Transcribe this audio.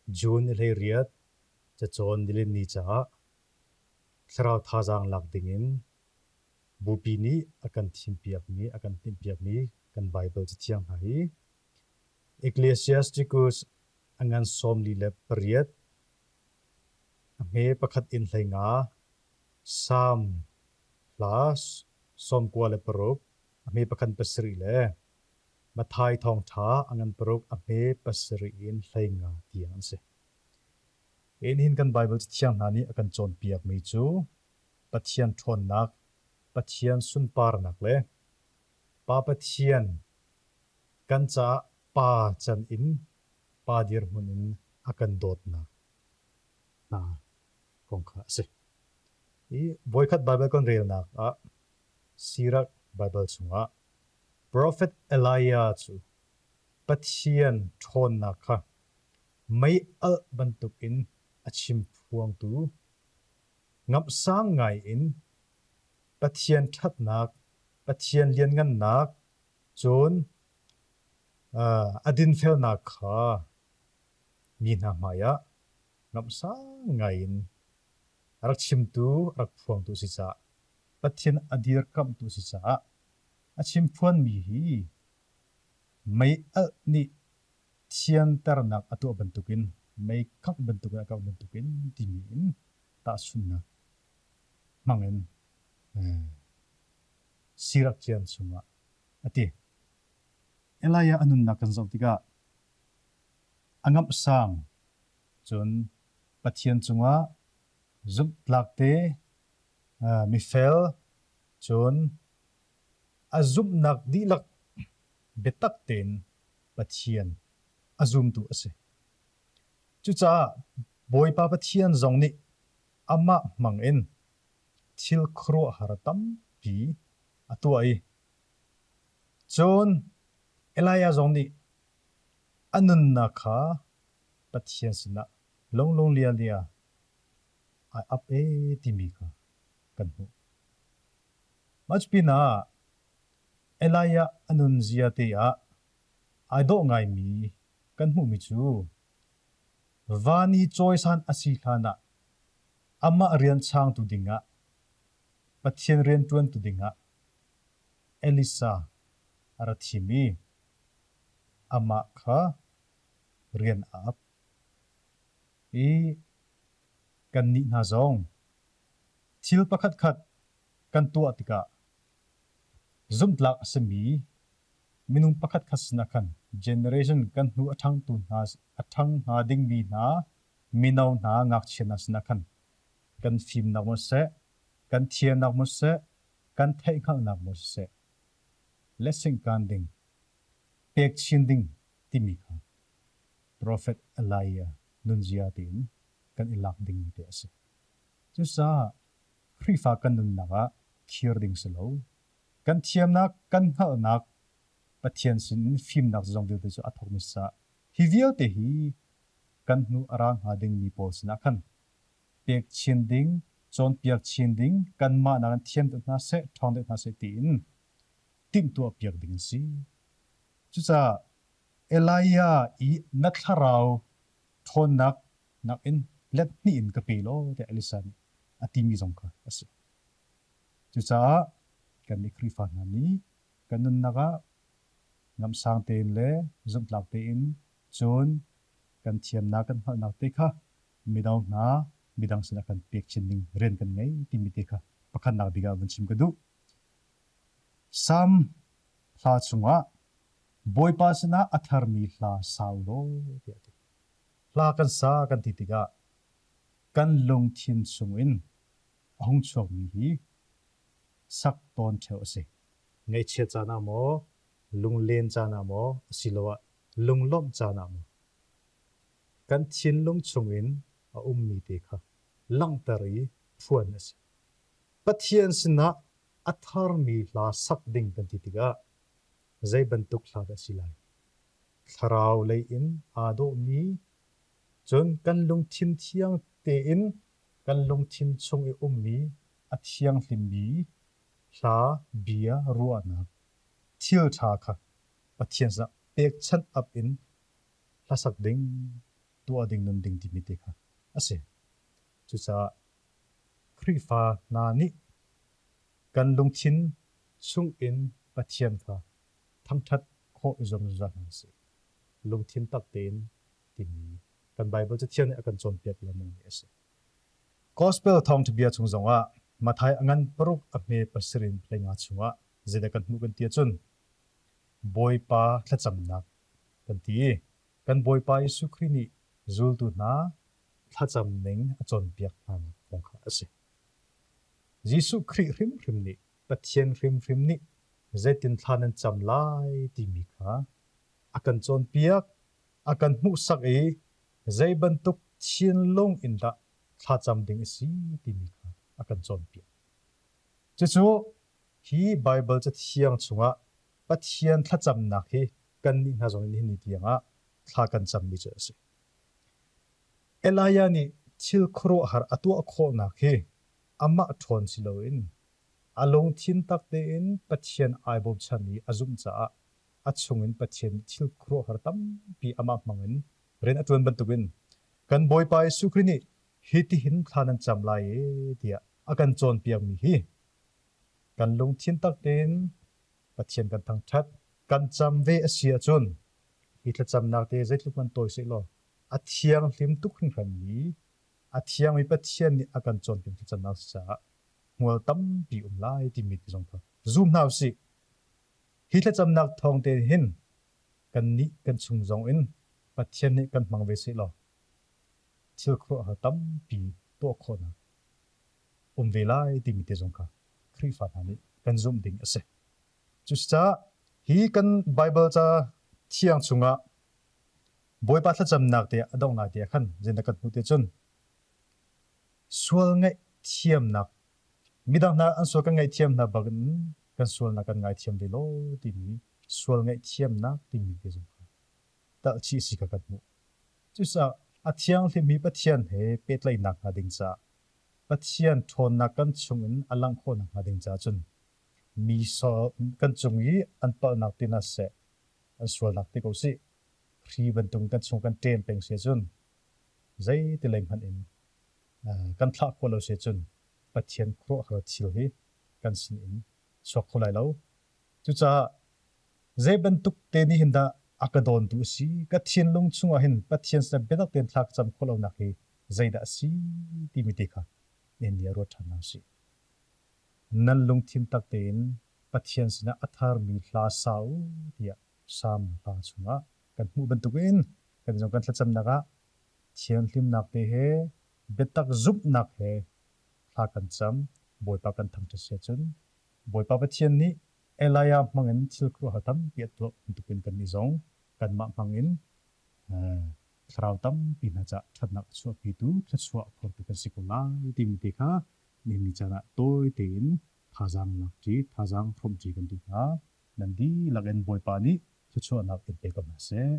June ni 18 cacawn nilin ni caah thlarau thazaang lak dingin Bupi nih a kan thimpiakmi, a kan timhpiakmi kan Baibal Cathiang hna hi Ecclesiasticus a ngan 48, a hme pakhat in 15, Salm hla 96, a hme pakhat pasarih le Matthai thawngṭha a ngan paruk a hme pasarih in 15 tiang an si. Hi nihin kan Baibal Cathiang hna nih a kan cawnpiakmi cu Pathian ṭhawnnak, Pathian sunparnak le Pa Pathian kan caah Pa can in Pa dirhmun in a kan dawtnak hna kong kha a si. Hi voikhat Baibal kan relnak ah Sirach Baibal chungah Profet Elijah cu Pathian ṭhawnnak kha mei alh bantukin a chimphuangtu Ngamhsang ngai in Pathian ṭhatnak, Pathian lianngannak, cun a dinfelnak kha mi hna hmaiah ngamhsang ngai in a rak chimtu, a rak phuangtu a si caah Pathian a dirkamhtu a si caah a chimphuanmi hi mei alh nih thianternak a tuah bantukin mei khangh bantukin a kauh bantukin timi in tahchunhnak hmangin Sirak cian chungah a ti. Elijah a nunnak kan zoh tikah a ngamhsang cun Pathian cungah zumhtlak te mifel cun a zumhnak dihlak biatak tein Pathian a zumtu a si. Cucaah Bawipa Pathian zong nih amah hmang in thil khuaruahhar tampi a tuah i cun Elijah zong nih a nunnak kha Pathian sinah lunglung lialia ai ap ee timi kha kan hmuh. Mah pinah Elijah a nunzia te ah ai dawh ngaimi kan hmuhmi cu van i cawisan a si hlanah amah rian changtu dingah Pathian rianṭuantu dingah Elisa a ra thim i amah kha rian a ap. I kannih hna zong thil pakhatkhat kan tuah tikah zumhtlak a simi minung pakhatkhat sinah khan generation kan hnu a ṭhangtu hna a ṭhang hnga dingmi hna mino hna ngakchia hna sinah khan kan fimnak maw siseh, kan thiamnak maw siseh, kan theihhngalhnak maw siseh, lesingkaan ding, pek chin ding timi kha Profet Elijah nunzia tiin kan i lak dingmi te a si. Cucaah Khrihfa kan nunnak ah thir ding si lo. Kan thiamnak, kan hngalhnak, Pathian sinin fimnak zong vialte cu a thawkmi si caah hi vialte hi kan hnu a ra hnga dingmi pawl sinah khan pek chin ding, cawnpiak chin ding, kanmah nakin thiam deuh hna seh, ṭhawng deuh hna seh tiin timhtuah piak ding an si. Cucaah Elijah i na thlarau ṭhawnnak nakin let hnih in ka pe law tiah Elisa nih a timi zong kha a si. Cucaah kannih Khrihfa hna nih kan nunnak ah ngamsang tein le zumhtlak tein cun kan thiamnak kan hngalhnak te kha mino hna midang sinah kan pek chin ding rian kan ngei timi te kha pakhatnak bik ah vun chim ka duh. Salm hla chungah Bawipa sinah a tharmi hla sau law tiah a ti. Hla kan sa kan ti tikah kan lungthin chungin a hung chuakmi hi sak tawn ṭheo a si. Ngaihchiat caan ah maw, lunglen caan ah maw, asiloah lunglawmh caan ah maw, kan thinlung chungin a ummi te kha langhter i phuan a si. Pathian sinah a tharmi hla sak ding kan ti tikah zei bantuk hla dah a si lai? Thlarau lei in aa dawhmi, cun kan lungthin thiang tein kan lungthin chung i ummi a thianghlimmi hla, bia, ruahnak, thil ṭha kha Pathian sinah pekchanh up in hlasak ding. tuah ding nun ding timi te kha a si. Cucaah Khrihfa hna nih kan lungthin chungin Pathian kha thangṭhat khawh i zuam zungzal hna usih. Lungthin tak tein timi kan Baibal Cathiang nih a kan cawnpiak lengmangmi a si. Gospel thawngṭhabia chung zongah Matthai a ngan paruk a hme pasarih in 15 chungah zeidah kan hmuh kan ti ahcun Bawipa thlacamnak kan ti i kan Bawipa Jesuh Khrih nih zultu hna thlacam ning a cawnpiak hnanak kong kha a si. Jesuh Khrih hrimhrim nih Pathian hrimhrim nih zeitin thla nan cam lai timi kha a kan cawnpiak, a kan hmuhsak i zei bantuk thinlung in dah thlacam ding a si timi kha a kan cawnpiak. Cucu hi Baibal Cathiang chungah Pathian thlacamnak hi kannih hna zong nih nihin ni tiangah thla kan cammi cu a si. Elijah nih thil khuaruahhar a tuah khawhnak hi amah ṭhawn si loin a lungthin tak tein Pathian ai bochan i a zumh caah a chungin Pathian nih thil khuaruahhar tampi amah hmangin rian a ṭuan bantukin kan Bawipa Jesuh Khrih nih hitihin thla nan cam lai e tiah a kan cawnpiakmi hi kan lungthin tak tein Pathian kan thangṭhat kan cam ve a si ahcun hi thlacamnak te zeitluk man tawi sehlaw a thianghlim tuk hringhranmi a thiangmi Pathian nih a kan cawnpiak thlacamnak si caah hmual tampi um lai timi ti zong kha zum hna usih. Hi thlacamnak thawng te hin kannih kan chung zong in Pathian nih kan hmang ve sehlaw thil khuaruahhar tampi tuah khawhnak um ve lai timi te zong kha Khrihfa hna nih kan zumh ding a si. Cucaah hi kan Baibal ca thiang chungah Bawipa thlacamnak te a donghnak te ah khan zeidah kan hmuh ti cun sual ngaihthiamnak midang hna an sual kan ngaihthiam hna bak in kan sualnak kan ngaithiam ve law timi sual ngaihthiamnak timi te zong kha talhchih si kha kan hmuh. Cucaah a thianghlimmi Pathian he pehtlaihnak hnga ding caah Pathian ṭhawnnak kan chungin a langh khawh nakhnga ding caah cun mi kan cung i an palhnak ti hna seh, an sualnak ti ko sih, hri bantuk kan chung kan ṭem peng si ahcun zeiti lei hmanh in kan thlah khawh lo si ahcun Pathian khuaruahhar thil hi kan sin in chuak kho lai lo. Cucaah zei bantuk te nih hin dah a ka dawntu a si? Ka thinlung chungah hin Pathian sinah biatak tein thla ka cam khawh lonak hi zeidah a si timi te kha nihin ni ah ruat ṭhan hna usih. Nan lungthin tak tein Pathian sinah a tharmi hla sa u tiah Salm hla chungah kan hmuh bantukin kan zong kan thlacamnak ah thianghlimnak te he biatak zumhnak he thla kan cam Bawipa kan thangṭhat si ahcun Bawipa Pathian nih Elijah hmangin thil khuaruahhar tampi a tuah bantukin kannih zong kanmah hmangin thlarau tampi hna caah ṭhatnak a chuahpitu thluachuah a phortu kan si ko lai timi te kha nihin ni caan ah tawi tein thazaang lakṭi, thazaang hrawmṭi kan duh hna. Nan dihlak in Bawipa nih thluachuahnak in pe ko hna seh.